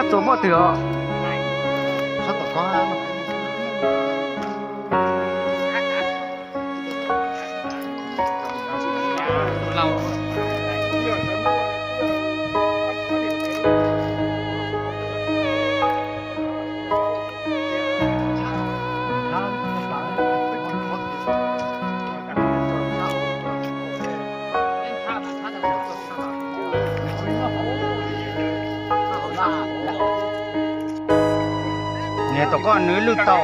Txua muaj twg os? Niag tom koj nws lwj tau.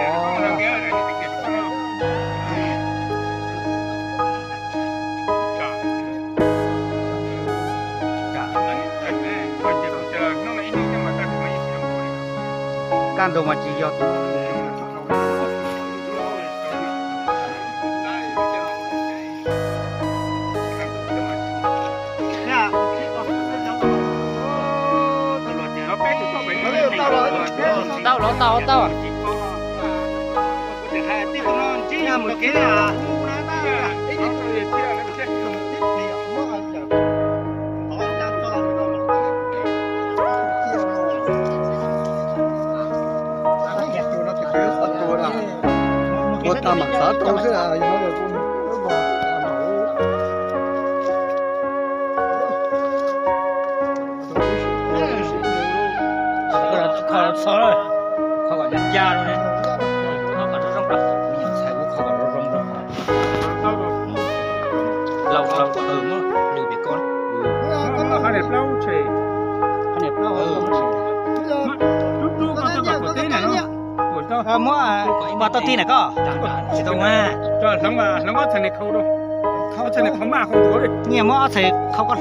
Kaj ntug mas tsis yog tus. Tau los tau tau. Ua tau mam xav tau xwb. Kho txhob, kho kom ncaj ncaj rau ne. Kho kom zoo zoo rau. Txhais kuv kho kom zoo zoo rau. Laus laus kom muab lwm pem koj. Qhov niam plaub tshem. Qhov niam plaub. Rub rub koj tau kom tuam teb na no. Muab pog tau tib na koj. Tsis tau mas. Hloov ob txhais niag khau rau. Ob txhais niag khau maj khau ntuav li. Nyias muab ob txhais khau koj.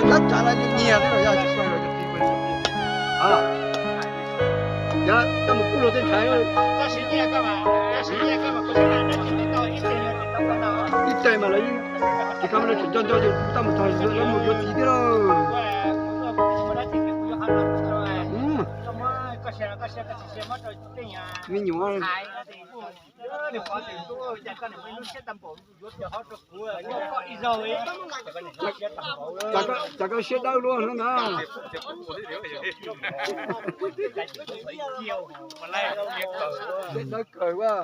Tab tsav lawv nyiag thiab los yog tsis pab los cov txiv pab. Yog koj mus kuj luag tej ntshav, ib teg mas lawv, ces koj mas lawv tseem nco nco ces kuv tau mus txog lawv mus yuav txiv thiab lauj. Me nyuam, cas koj siab dawb luaj no na. Siab dawb kawg a.